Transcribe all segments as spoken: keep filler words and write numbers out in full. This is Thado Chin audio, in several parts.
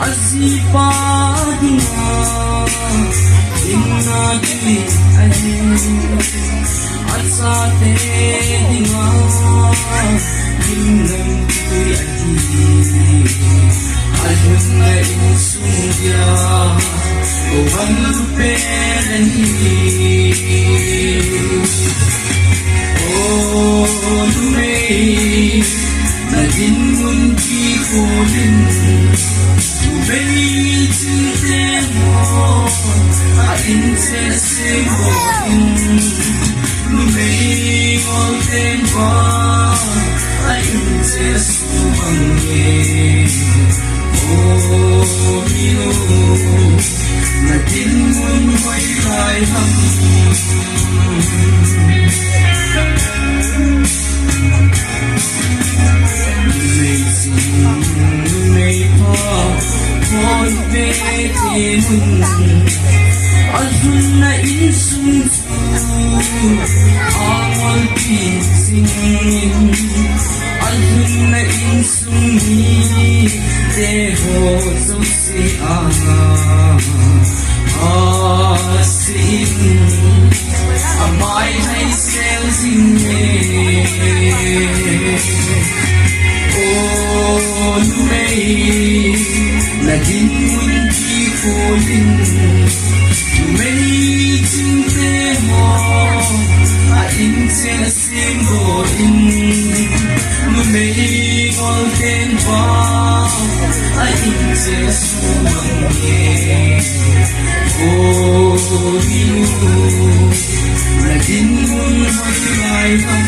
Ajipa dinga inna tui ahi, achate dinga inna tui ahi. Alhunna insung dia, o man lupen ahi. O numei, na dinmun kikholin, numei chingte ho a in che sembol in, numei ngolten vang a in che sumang e. O minu, na dinmun hoilai ham? Numei ching, numei pha, hoi ve te mun, alhunna insung chu angol pi jing in, alhunna insung mite ho jouse a, asin, amai hai sel jing e. O numei, na dinmun kikholin, numei chingte ho a in che sembol in, numei ngolten vang a in che sumang e. O minu, na dinmun hoilai ham?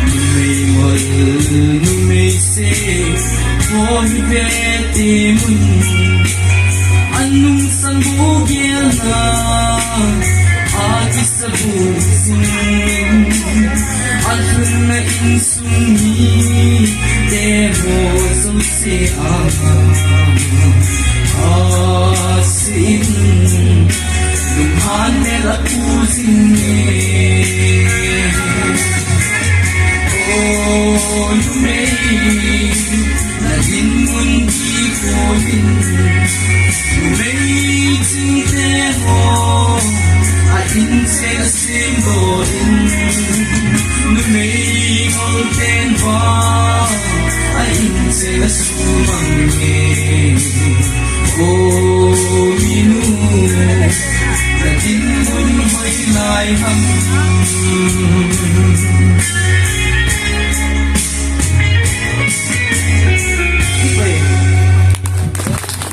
Numei ngol, numei seh, hoi ve te mun, anung sang bu gel na, akisa bu jing, alhunna insung mite ho jouse a, asin, lunghan mel a pu jing e. O numei, na dinmun kikholin, numei chingte ho a in che sembol in, numei